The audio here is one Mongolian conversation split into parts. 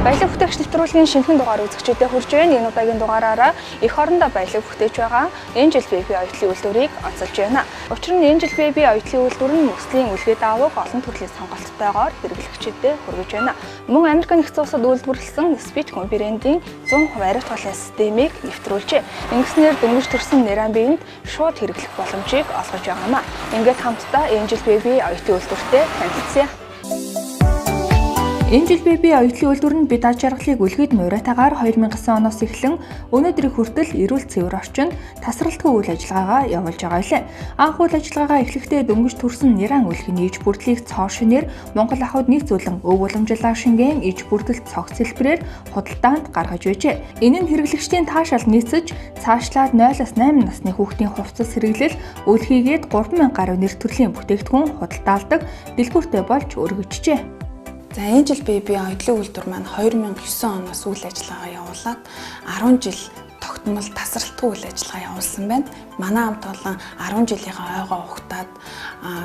Баялаг бүтээгч нэвтрүүлгийн шинэхэн дугаар үзэгчдэд хүрж байна. Энэ удаагийн дугаараараа эх орондоо баялаг бүтээж байгаа Angel Baby оюутлын үйлдвэрийг онцолж байна. Учир нь Angel Baby оюутлын үйлдвэр нь Мөслийн үлгээ даавууг олон төрлийн сонголттойгоор хэрэглэгчдэд хүргэж байна. Мөн Америк нэгдсэн улсад үйлдвэрлэсэн Speedcom брендийн 100% ариут хоолын системийг нэвтрүүлжээ. Ингэснээр дөнгөж төрсэн нэрэн биеинд шууд хэрэглэх боломжийг олгож байгаа юм а. Ингээд хамтдаа Angel Baby оюутлын үйлдвэртэй танилцъя. Angel Baby оюутлын үйлдвэр нь бид аз жаргалыг үлгэд нуурайтаагаар 2009 оноос эхлэн өнөөдрийг хүртэл эрүүл цэвэр орчинд тасралтгүй үйл ажиллагаагаа явуулж байгаа билээ. Анх үйл ажиллагаагаа эхлэхдээ дөнгөж төрсэн Нэран үлгийн иж бүрдлийг цоо шинээр Монгол ахуйд нийцүүлэн өв уламжлалаар шингээн иж бүрдэл цогц хэлбэрээр худалдаанд гаргаж байжээ. Энэ нь хэрэглэгчдийн таашаал нийцэж цаашлаад 0-8 насны хүүхдийн хувцас хэрэглэл үлхийгээд 3000 гаруй нэр төрлийн бүтээгдэхүүн худалдаалдаг дэлгүүртэй болж өргөжжээ. За Angel Baby оюутлын үйлдвэр маань 2009 оноос үйл ажиллагаа явуулаад 10 жил тогтмол тасралтгүй үйл ажиллагаа явуулсан байна. Манай хамт олон 10 жилийнхаа ойгоо ухтаад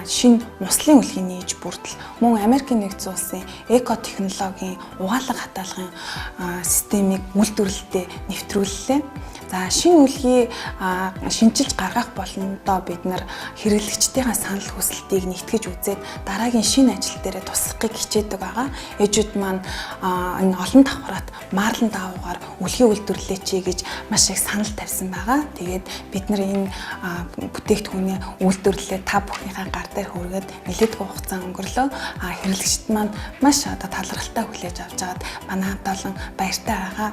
шинэ муслын үлгийн нээж бүрдэл мөн Америкийн нэгдсэн улсын эко технологийн угаалга хатаалгын системийг үйлдвэрлэлдээ нэвтрүүллээ. За шинэ үлгийг шинчилж гаргах боломдоо бид нар хэрэглэгчдийнхаа санал хүсэлтийг нэгтгэж үзээд дараагийн шинэ ажил дээрээ тусахыг хичээдэг байгаа. Ээжүүд маань энэ олон давхрат марлан даавуугаар үлгийн үйлдвэрлээч гэж маш их санал тавьсан байгаа. Тэгээд бид нар энэ бүтээгдэхүүний үйлдвэрлэлээ та бүхнийхээ гар дээр хүргээд нэлээдгүй хугацаа өнгөрлөө. Хэрэглэгчд маань маш одоо талархалтай хүлээж авч байгаад манай хамт олон баяртай байгаа.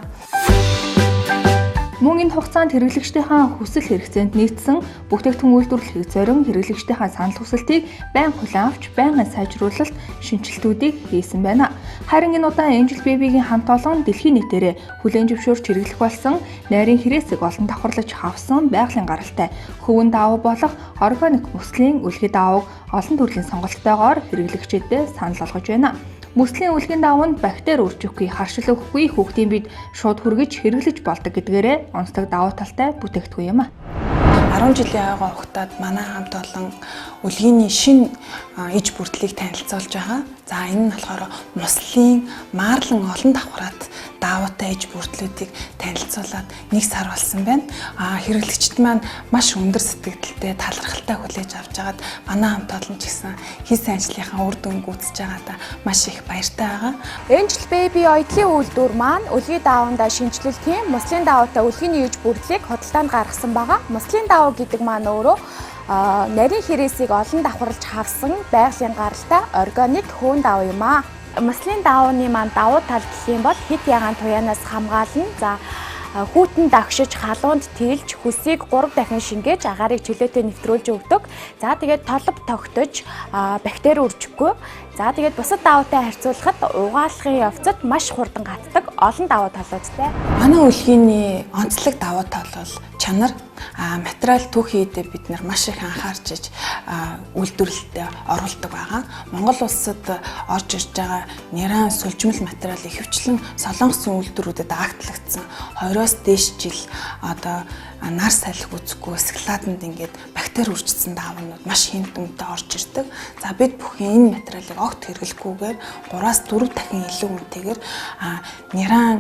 Мөн энэ хугацаанд хэрэглэгчдийнхээ хүсэл хэрэгцээнд нийцсэн бүтээгдэхүүн үйлдвэрлэхийг зорин хэрэглэгчдийнхээ санал хүсэлтийг байн хүлээн авч байнгын сайжруулалт шинэчлэлтүүдийг хийсэн байна. Харин энэ удаа Angel Baby-гийн хамт олон дэлхийн нийтээрээ хүлээн зөвшөөрч хэрэглэх болсон найрын хэрээсэг олон давхарлаж хавсан байгалийн гаралтай хөвөн даавуу болох органик мөслийн үлгий даавууг олон төрлийн сонголттойгоор хэрэглэгчдэд санал болгож байна. Мөслийн үлгийн даавуунд бактери үржихгүй, харшил өгөхгүй, хүүхдийн бид шууд хүргэж хэрэглэж болдог гэдгээрээ онцлог давуу талтай бүтээгдэхүүн юм а. 10 жилийн ойгоо ухтаад манай хамт олон үлгийний шинэ иж бүрдлийг танилцуулж байгаа. За энэ нь болохоор муслын маарлан олон давхрат даавуутай иж бүрдлүүдийг танилцуулаад нэг сар болсон байна. Хэрэглэгчд маань маш өндөр сэтгэгдэлтэй, талархалтай хүлээж авч байгаад манай хамт олон ч гэсэн хийсэн ажлынхаа үр дүнг үзэж байгаадаа маш их баяртай байгаа. Angel Baby оюутлын үйлдвэр маань үлгий даавундаа шинэчлэлтийн муслын даавуутай үлгийн иж бүрдлийг худалдаанд гаргасан байгаа. Муслын даавуу гэдэг маань өөрөө нарийн хэрээсийг олон давхарлаж хавсан байгалийн гаралтай органик хөөн даавуу юм аа. Муслын даавууны маань давуу тал гэх юм бол хит ягаан туяанаас хамгаална. За хүүтэн дагшиж халуунд тэлж хүсийг 3 дахин шингээж агаарыг чөлөөтэй нэвтрүүлж өгдөг. За тэгээд толб тогтож бактери үржихгүй. За тэгээд бусад даавуутай харьцуулахад угаалгын явцад маш хурдан гатдаг олон давуу талуудтай. Манай үлгийний онцлог давуу тал бол чанар, материал түүхийдээ бид нар маш их анхаарч иж үйлдвэрлэлдээ оруулдаг байгаа. Монгол улсад орж ирж байгаа нэрэн сүлжмэл материал ихэвчлэн Солонгосын үйлдвэрүүдэд актлагдсан 20-оос дээш жил одоо нар салхи үзэхгүй складанд ингээд бактери үржсэн даавнууд маш хэмт үнэтэй орж ирдэг. За бид бүхэн энэ материалыг огт хэрэглэхгүйгээр 3-аас 4 дахин илүү үнэтэйгээр нэрэн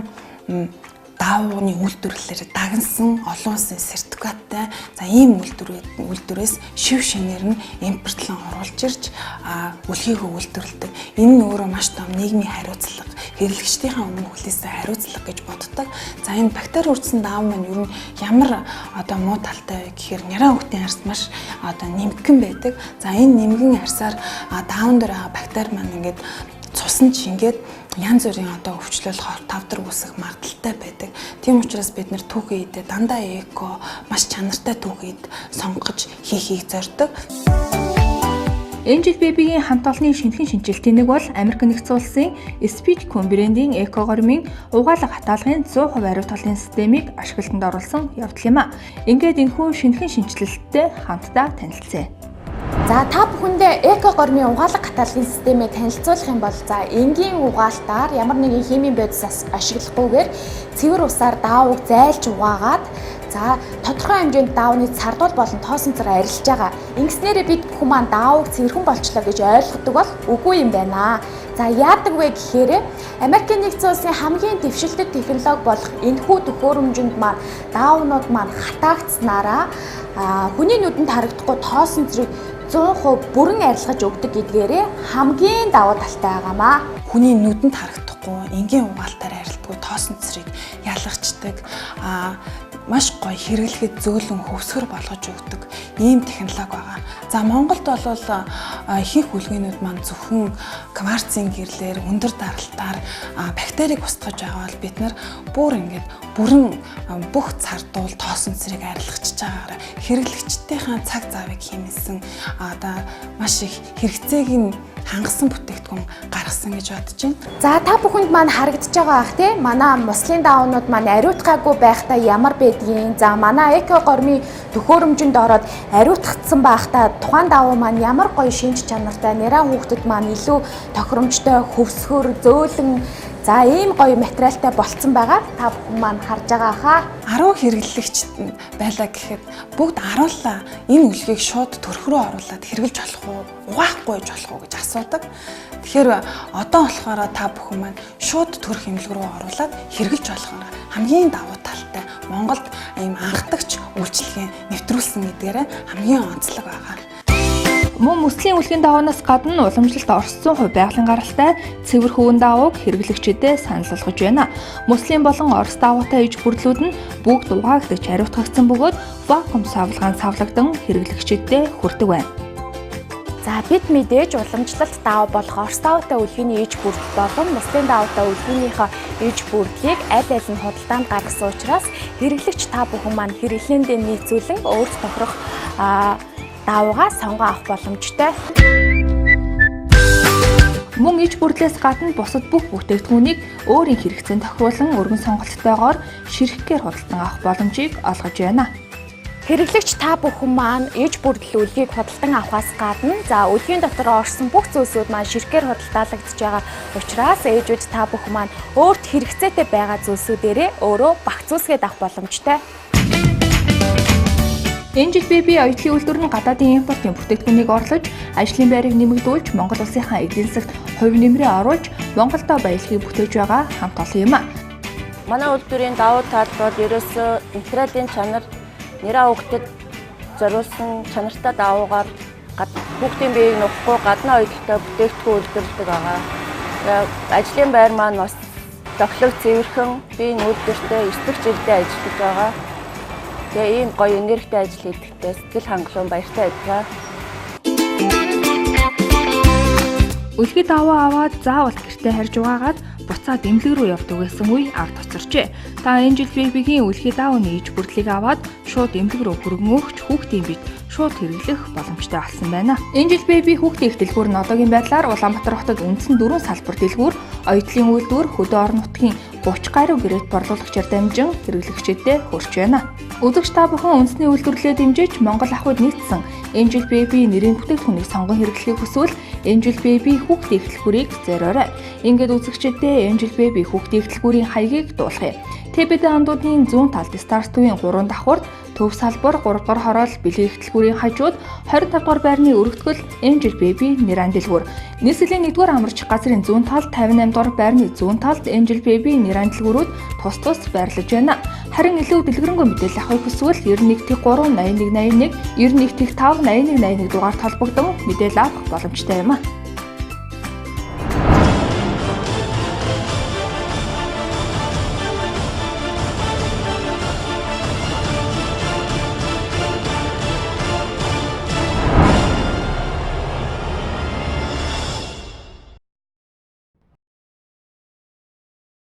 даавууны үйлдвэрлэлээр дагнсан олон улсын сертификаттай за ийм үйлдвэрээс шив шинээр нь импортлон оруулж ирж үлхийгөө үйлдвэрлэдэг. Энэ нь өөрөө маш том нийгмийн хариуцлага, хэрэглэгчдийнхээ өмнө хүлээсэн хариуцлага гэж боддог. За энэ бактери үржсэн даав маань ер нь ямар одоо муу талтай вэ гэхээр няраа хүүхдийн арьс маш одоо нэмгэн байдаг. За энэ нэмгэн арьсаар даавн дээр байгаа бактери маань ингээд цусан чингээд янз бүрийн одоо өвчлөл тавдар үүсэх магадлалтай байдаг. Тийм учраас бид нэр түүхэн идэ дандаа эко маш чанартай түүхэн ид сонгож хийхийг зорддог. Angel Baby-гийн хамт олонны шинэхэн шинэчлэлтийн нэг бол Америк нэгдсэн улсын Speedcom брендийн эко гормын угаалга хатаалгын 100% ариут толын системийг ашиглалтанд оруулсан явдал юм а. Ингээд энэхүү шинэхэн шинэчлэлттэй хамтдаа танилцъя. За та бүхэндээ эко гормын угаалга хатаалгын системээ танилцуулах юм бол за энгийн угаалтаар ямар нэгэн химийн бодис ашиглахгүйгээр цэвэр усаар даавууг зайлж угаагаад за тодорхой хэмжээнд даавны цардуул болон тоосон цар арилж байгаа. Ингэснээрээ бид бүхэн маань даавууг цэвэрхэн болчлоо гэж ойлгодог бол үгүй юм байна. За яадаг вэ гэхээр Америкийн нэгдсэн улсын хамгийн дэвшилтэт технологи болох энэхүү төхөөрөмжөнд маань даавнууд маань хатаагдсанараа хүний нүдэнд харагдахгүй тоосон зэрэг 100% бүрэн арилгаж өгдөг гэдгээрээ хамгийн давуу талтай байгаамаа. Хүний нүдэнд харагдахгүй, энгийн угаалтаар арилдаггүй тоосон цэрийг ялгачдаг, маш гоё хэрэглэхэд зөөлөн хөвсгөр болгож өгдөг ийм технологи байгаа. За Монголд бол ихэнх үлгээнүүд маань зөвхөн кварцын гэрлээр өндөр даралтаар бактерийг устгаж байгаа бол бид нар бүр ингээд бүрэн бүх цардуул тоосон цэрийг арилгачж байгаагаараа хэрэглэгчдийнхээ цаг завыг хэмнэсэн одоо маш их хэрэгцээг нь хангасан бүтээгдэхүүн гаргасан гэж бодож байна. За та бүхэнд маань харагдаж байгаа ах тий манай муслын даавнууд маань ариутгаагүй байхдаа ямар байдгийг. За манай эко гормын төхөөрөмжөнд ороод ариутгацсан байхдаа тухайн даавуу маань ямар гоё шинж чанартай, нэраа хүүхдэд маань илүү тохиромжтой, хөвсгөр, зөөлөн за ийм гоё материалтай болцсон байгаа. Та бүхэн маань харж байгаа хаа. 10 хэрэглэгч байлаа гэхэд бүгд 10-лаа энэ үлгийг шууд төрх рүү оруулаад хэрэглэж болох уу, угаахгүй байж болох уу гэж асуудаг. Тэгэхээр одоо болохоор та бүхэн маань шууд төрх эмнэлэг рүү оруулаад хэрэглэж болохоор хамгийн давуу талтай Монголд ийм анхдагч үйлчилгээ нэвтрүүлсэн гэдгээрээ хамгийн онцлог байгаа. Мөн мөслийн үлгийн даваанаас гадна уламжлалт Орос 100% байгалийн гаралтай цэвэр хөвөн давууг хэрэглэгчдэд санал болгож байна. Мөслийн болон Орос давуутай иж бүрдлүүд нь бүгд угаагдаж хариуцгагдсан бөгөөд вакуум савлгаанд савлагдан хэрэглэгчдэд хүрдэг байна. За бид мэдээж уламжлалт давуу болох Орос давуутай үлгийний иж бүрдэл болон мөслийн давуутай үлгийнийхөө иж бүрдлийг аль аль нь худалдаанд гаргасан учраас хэрэглэгч та бүхэн маань хэрэглээндээ нийцүүлэн өөрт тохирох давуугаа сонгон авах боломжтой. Мөн иж бүрдлээс гадна бусад бүх бүтээгдэхүүнийг өөрийн хэрэгцээнд тохируулан өргөн сонголттойгоор ширхгээр худалдан авах боломжийг олгож байна. Хэрэглэгч та бүхэн маань иж бүрдэл үлгийг худалдан авахаас гадна за үлгийн дотор орсон бүх зүйлсүүд маань ширхгээр худалдаалагдж байгаа учраас ээжүүд та бүхэн маань өөрт хэрэгцээтэй байгаа зүйлсүүдээрээ өөрөө багцуулсгээд авах боломжтой. Энэ жил BB оюутлын үйлдвэр нь гадаадын импортын бүтээгдэхүүнийг орлож, ажлын байрыг нэмэгдүүлж, Монгол улсынхаа эдийн засагт хувь нэмрээ оруулж, Монголдо баялагийг бүтээж байгаа хамт олон юм. Манай үйлдвэрийн давуу тал бол ерөөсөө материалын чанар, нэраа хүүхдэд зориулсан чанартай давуугаар хүүхдийн биеийг нухахгүй гадны оюутлалтай бүтээгдэхүүн үйлдвэрлэдэг байгаа. Ажлын байр маань бас тохилог цэвэрхэн, би энэ үйлдвэртээ 9 дахь жилдээ ажиллаж байгаа. Тэгээ ийм гоё энергитэй ажил хийхдээ сэтгэл хангалуун баяртай байдаг. Үлгий давуу аваад заавал гэртээ харж угаагаад буцаад эмнэлэг рүү явдаг байсан үе ард хоцорчээ. Та энэ жил BB-гийн үлгий давууны иж бүрдлийг аваад шууд эмнэлэг рүү хүргэн өгч хүүхдийн бид шууд хэрэглэх боломжтой болсон байна. Энэ жил BB хүүхдийн их дэлгүүр нь одоогийн байдлаар Улаанбаатар хотод үндсэн 4 салбар дэлгүүр, оюутлын үйлдвэр, хөдөө орон нутгийн 30 гаруй гэрэт борлуулагчаар дамжин хэрэглэгчдэд хүрч байна. Үзэгч та бүхэн үндэсний үйлдвэрлэлээ дэмжиж Монгол ахуйд нийцсэн Angel Baby нэрийн бүтээгдэхүүнийг сонгон хэрэглэхийг хүсвэл Angel Baby хүүхдийн их дэлгүүрийг зориорой. Ингээд үзэгчдэд Angel Baby хүүхдийн их дэлгүүрийн хаягийг дуулах юм. ТБД андуудын зүүн талд Star Төвийн 3 давхурд төв салбар 3 дугаар хороол бэлгийн их дэлгүүрийн хажууд 25 дугаар байрны өргөтгөл Angel Baby нэран дэлгүүр. Нийслэлийн 1-р амарч газрын зүүн талд 58 дугаар байрны зүүн талд Angel Baby нэран дэлгүүрүүд тус тус байрлаж байна. Харин илүү дэлгэрэнгүй мэдээлэл авахыг хүсвэл 91 3 81 81 91 5 81 81 дугаарт холбогдсон мэдээлэл авах боломжтой юм а.